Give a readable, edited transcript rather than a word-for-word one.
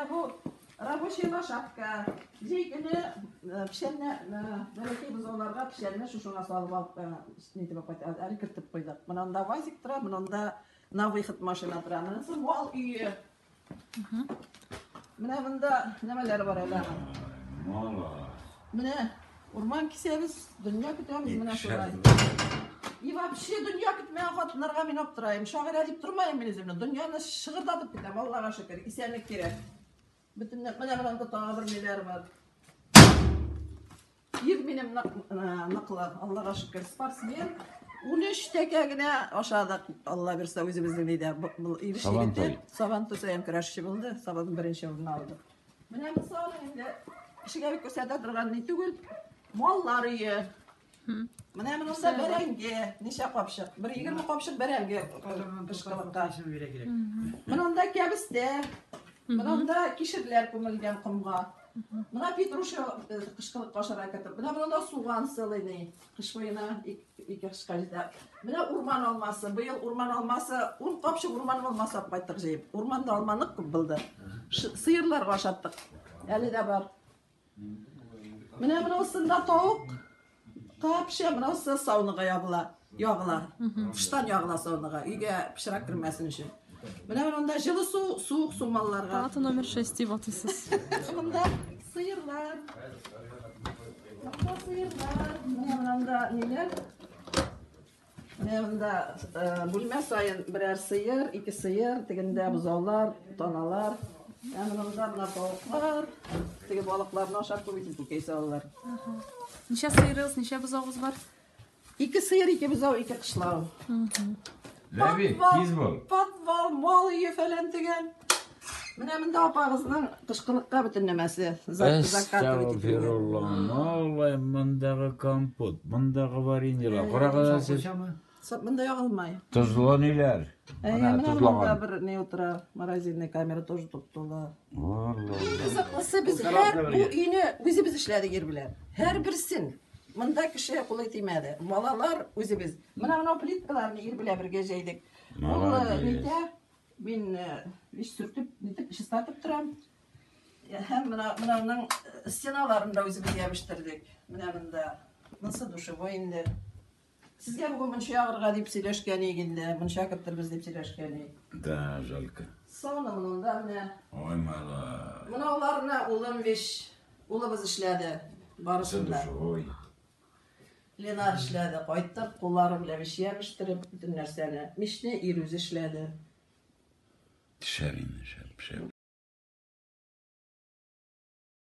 Менә бу рабочая лошадка. Җәй көне печәнне бәләкәй бозауларга печәнне шушыңа салып алып нитеп алып кайта. Әле кертеп куйдык. Менә анда вазик тора, менә анда на выход машина тора. Монысы мал өе. Менә монда нәмәләр бар әле. Мала. Менә урман кисәбез, дөнья көтәбез менә шулай. И вообще дөнья көтмәгән хатыннарга мин аптырайым. Шагыйрә дип тормыйм мин үземне. Дөньяны шыгырдатып көтәм, Аллага шөкер. Исәнлек кирәк. Бөтен менә монда тагы бер ниләр бар. Ир минем ныклы, Аллага шөкер, спортсмен. 13 тәкә генә ашадык, Алла бирсә, үзебезнең өйдә. Бу Ибеш Сабантуй. егете Сабантуй саен көрәшче булды, Сабан беренче урын алды. Менә мисалы инде кешегә бик күрсәтә торган ни түгел. Маллар өе. Менә монысы бәрәңге, ничә капчык? Бер 20 капчык бәрәңге кышкылыкка. Менә монда кәбестә, менә монда кишерләр күмелгән комга. Менә петрушка кышкылыкка ашарга кертеп. Менә монда суган сылыйный. Кыш буена ике кышка җитә. Менә урман алмасы. Быел урман алмасы, 10 капчык урман алмасы алып кайттык җыеп. Урманда алма нык күп булды. Сыерларга ашаттык. Әле дә бар. Менә монысында тавык капча, монысы саунага ябыла, ягыла. Тыштан ягыла саунага, өйгә пычрак кермәсен өчен. Менә монда җылы су, суык су малларга. Палата номер 6 дип атыйсыз. Монда сыерлар. Монда сыерлар. Менә монда ниләр? Менә монда бүлмә саен берәр сыер, ике сыер, тегендә бозаулар, таналар. Ә монда менә тавыклар, теге балыкларны ашап күп итеп күкәй салалар. Ничә сыерыгыз, ничә бозавыгыз бар? Ике сыер, ике бозау, ике кышлау. Ләби, тиз бул. Подвал, мал өе фәлән тигән. Менә монда апагызның кышкылыкка бөтен нәмәсе закатывать ителгән. Әстәгъфирулла, малай, мондагы компот, мондагы вареньелар. Карагыз сез. Монда ягылмай. Тозлы ниләр? Әйе, Менә менә монда тозлаган. бер ни утыра, морозильный камера тоже туп-тулы. Валла. Кызыклысы без һәр бу өйне үзебез эшләдек ир белән. Һәрберсен. Монда кеше кулы тимәде. Балалар үзебез. Менә менә плиткаларны ир белән бергә җәйдек. Ул Молодец. нитә, мин вич сөртеп, нитеп, чистартып торам. Һәм менә моның стеналарын да үзебез ябештердек. Менә монда. Монысы душевой инде. Сезгә бүген мунча ягырга дип сөйләшкән идек инде. Мунча кертербез дип сөйләшкән идек. Да, жалко. Сауна монда менә. Ой, малай. Менә аларны улым вич, улыбыз эшләде. Барысын да. Душевой. Ленар эшләде. Кайттык, куллары белән вич ябештереп, бөтен нәрсәне. Мичне ир үзе эшләде. Шәп инде, шәп, шәп.